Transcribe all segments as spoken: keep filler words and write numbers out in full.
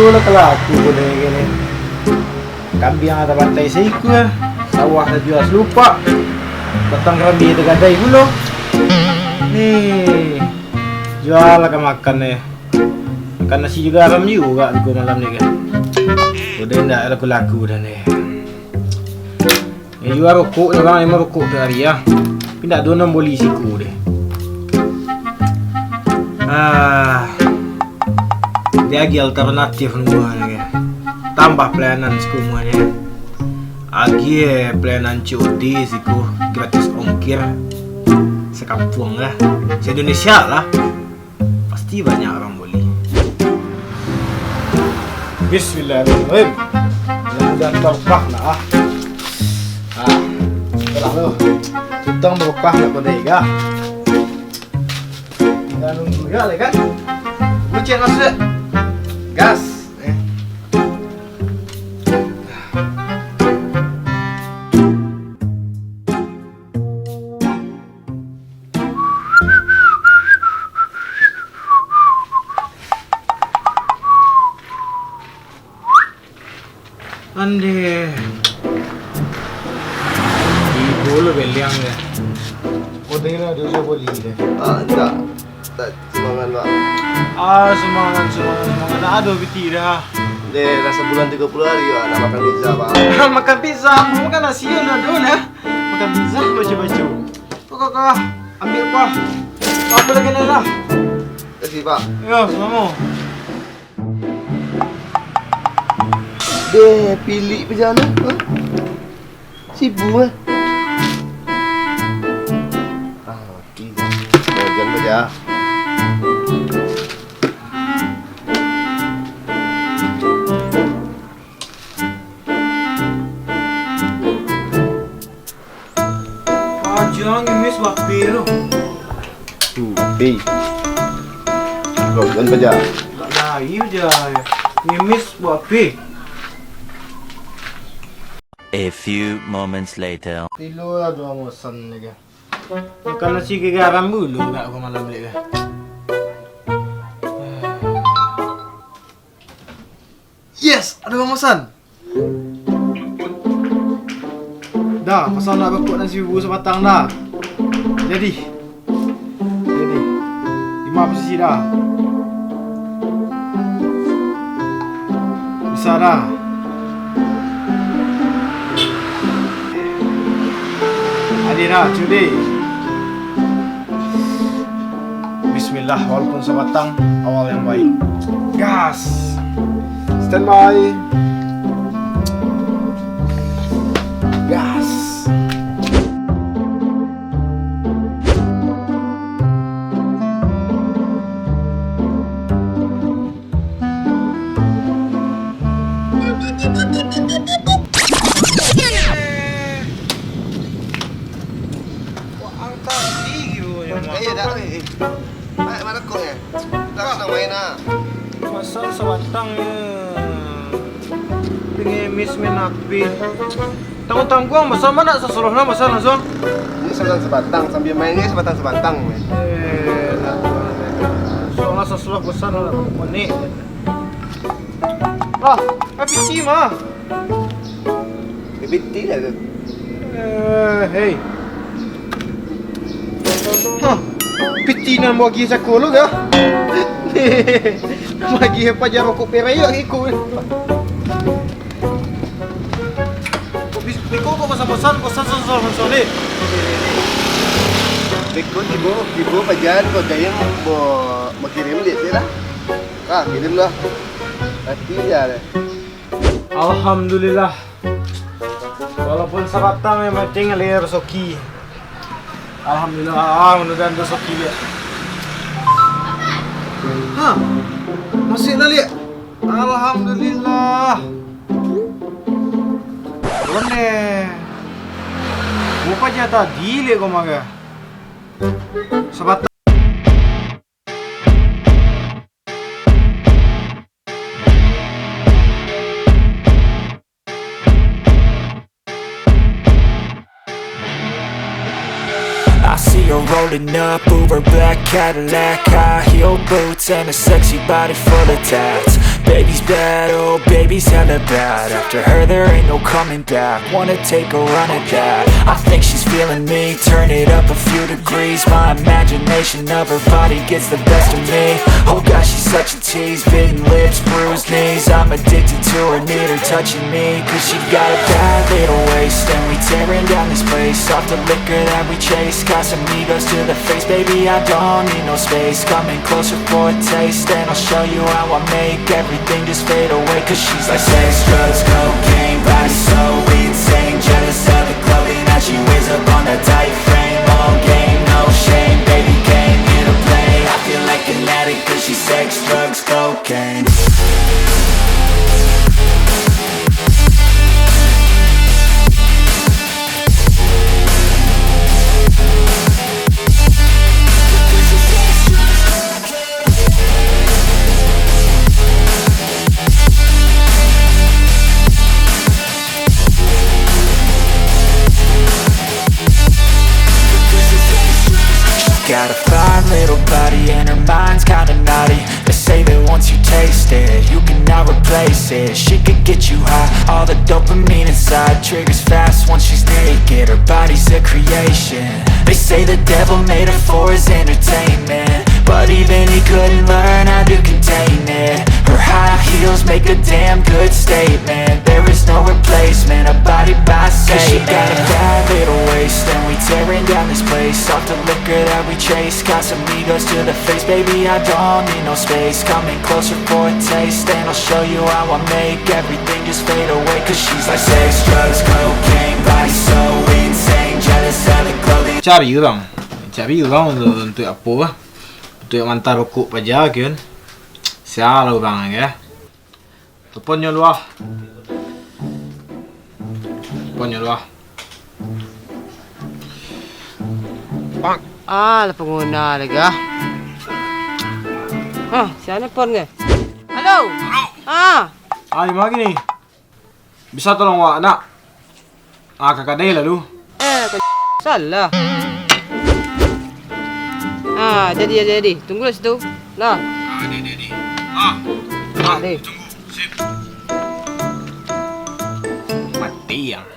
Lah kalaku ko deh kini. Kambiang lah tabantai saikua, sawah tajua salupak, batang karambia tagadai pulo. Ni, jua lah ka makan deh. Makan nasi jo garam juo ko malam ni kan. Udah indak laku-laku dah ni. Yo, jua rokok ni, urang memang rokok tiok ari ah. Tapi ndak ado nan boli siko deh. Ah. Diagiah alternatif rumah ni kan. Tambah pelayanan siko rumah ni kan. Agiah pelayanan C O D siko, gratis ongkir. Sakampuang lah. Se-Indonesia lah. Pasti banyak urang boli. Bismillahirrahmanirrahim. Mudah-mudahan barokah lah, ah. Ah, itulah tu. Utang barokah nak kodai kah? Tinggal nunggu je lah kan. Bucin masuk. Gas. Eh. Andeh. Ibo lo beliang deh. Kau dengar dia usah boli deh. Ah, tak. Tak semangat, Pak. Ah, semangat, semangat, semangat. Tak ada piti dah. Deh, dah sebulan tiga puluh hari, Pak. Nak makan pizza, Pak. Makan pizza, makan nasi lah dulu lah. Makan pizza baca-baca. Kau, kau, kau, ambil apa? Apa lagi nak lah? Terima kasih, Pak. Ya, sama. Deh, pilik pizza tu, ha? Sibu, eh. Ah, mati dah. Jangan kerja. Aja ngimis bape tu. Hmm, hei. Kau kan kerja. Tak lain je. Ngimis bape. A few moments later. Tilu lah dua musan lagi. Makan nasi ke garam dulu nak aku malam ni ke. Yes, ada Bang Masan. Dah, pasal nak bakok nasi bubur sabatang dah. Jadi. Jadi. Lima posisi dah. Bisa dah. Adil dah, cuti. Bismillah, walaupun sabatang, awal yang baik. Gas. Standby. Gas. Wah, ang tadi gitu. Eh, dah, eh, eh. Baik, mana kau, eh? Dah, senang main, ah. Pasal sabatang, ya. Pengemis main H P. Tangguang-tangguang, pasal mana sasuluah lah, pasal langsung. Ini sabatang-sabatang, sambil main ni sabatang-sabatang, main. Eh, lah. Soalnya sasuluah bosan lah, konek. Ah, P C mah. P T lah tu. Eh, hei. Hah, P T nan bagi sako lu kah? Bagi apa je rokok perayok ikut. Biko kok bosan-bosan, bosan sosok-sosok ni. Biko tibo, tibo pajan ko dayang bo, bo kirim dia tu lah. Ah, kirim lah. Nanti ya. Alhamdulillah. Walaupun sabatang yang penting lir soki. Alhamdulillah, ah, mudah-mudahan tu soki dia. Hah? Masih lah lihat. Alhamdulillah. Boleh. Buka aja tadi, lihat kau maga. Sabatang. I see her rolling up, Uber black Cadillac, high heel boots and a sexy body full of tats. Baby's bad, oh, baby's hella bad. After her, there ain't no coming back. Wanna take a run at that. I think she's feeling me. Turn it up a few degrees. My imagination of her body gets the best of me. Oh gosh, she's such a tease. Bitten lips, bruised knees. I'm addicted to her, need her touching me. 'Cause she got a bad little waist. And we tearing down this place. Off the liquor that we chase. Got some egos to the face. Baby, I don't need no space. Coming closer for a taste. And I'll show you how I make everything just fade away. 'Cause she's like sex, drugs, cocaine. Body so insane. Jealous of the clothing that she wears up on that tight frame. All game, no shame. Baby, came here to play. I feel like an addict 'cause she's sex, drugs, cocaine. Got a fine little body and her mind's kinda naughty. They say that once you taste it, you cannot replace it. She could get you high, all the dopamine inside triggers fast once she's naked. Her body's a creation. They say the devil made her for his entertainment, but even he couldn't learn how to contain it. Her high heels make a damn good statement. There is no replacement, a body by Satan. 'Cause she got a bad little waist, and we tearing down this place. Off the liquor that we chase, got some egos to the face. Baby, I don't need no space. Coming closer for a taste, and I'll show you how I make everything just fade away. 'Cause she's like sex, drugs, cocaine, body so insane, jealous of the clothing. Cari urang, cari urang untuk, untuk apo lah? Untuk mantan rokok paja kian. Sia lah urang ke? Telepon nyo luah. Telepon nyo luah. Pak. Ah, lah panguna lagi ah. Hah, sia nelpon ke? Halo. Halo. Ah. Ah, di ma kini? Bisa tolong wak, nak? Ah, ka kadai lalu. Eh, ka-, salah. Ah, jadi, jadi, jadi. Tunggu lah situ. Lah. Ah, jadi, jadi. Ah, ah, deh. Tunggu. Sip. Mati yang.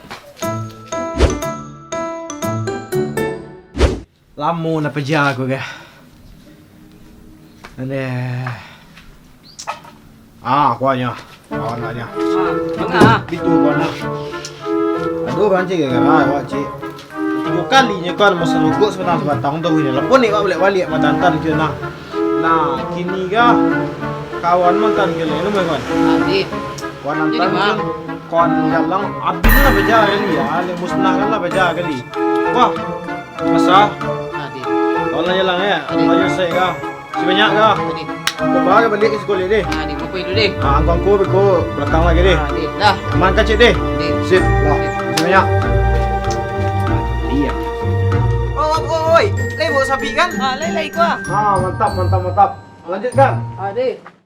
Lamo nak paja ko, gah. Aduh. Ah, kuanyo. Kawan banyak. Ah, manga? Bitu kuanyo. Aduh, rancik gara-gara awak, cik. Tigo kali nyo kan masa luguk sabatang-sabatang tu, ini. Lapun ni, awak baliak-baliak matantan kio nah. Nah, kini gah kawan mantan kio ni, lu main kawan? Adi. Kawan mantan kio, kawan jalang, abih lah paja kali, ya. Lek musnah kan lah paja kali. Wah, Masa? Adi. Tolong jalan ya. Adi. Ayo saya kah? Si banyak kah? Adi. Kau bawa balik ke sekolah deh. Adi, mau pergi dulu deh. Ah, angkau angkau beko belakang lagi deh. Adi, dah. Aman kan cik deh? Adi. Sip. Wah, si banyak. Iya. Oh, oh, oi, lai bawa sapi kan? Ah, lai lai kau. Ah, mantap, mantap, mantap. Lanjutkan. Adi.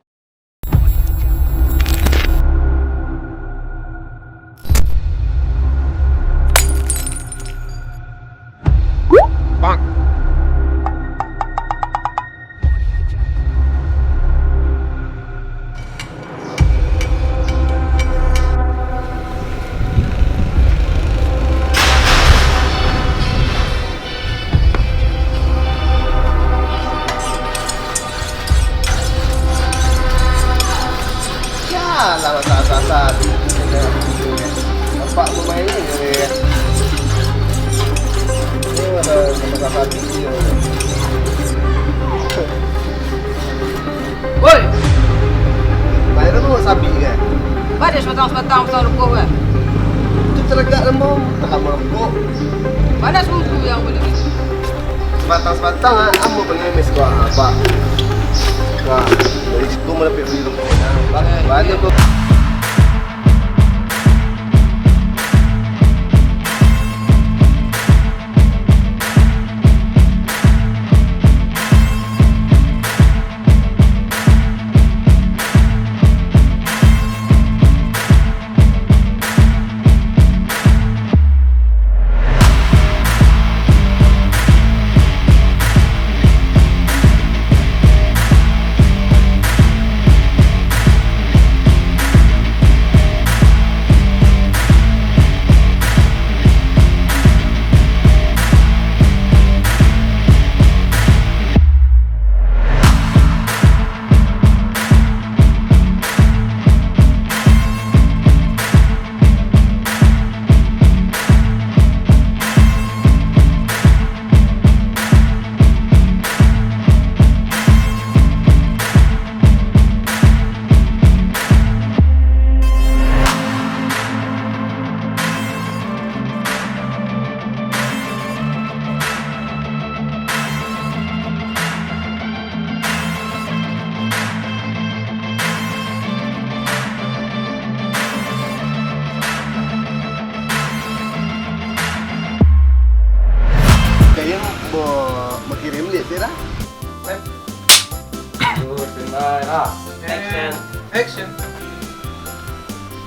Yalah, masak-masak. Nampak pemain ni. Ni ada masak-masak. Woi! Bayar dulu sapi kan? Baris batang-batang batang rokok kan? Itu terlegak lembong, tak lama rokok. Mana susu yang boleh? Sebatang-sebatang ah, ambo pengemis kau ah, Pak. Wah, dari situ mulai pergi rokok. Banyak tu.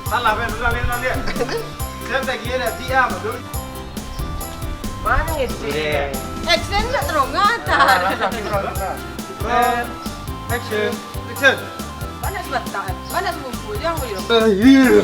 Salah, Ben. Ulang, ulang, ulang. Saya tak kira dah, diam. Mana itu? Action tak terongah, tak? Action. Action. Mana sebatang? Mana sebuku? Jangan boleh.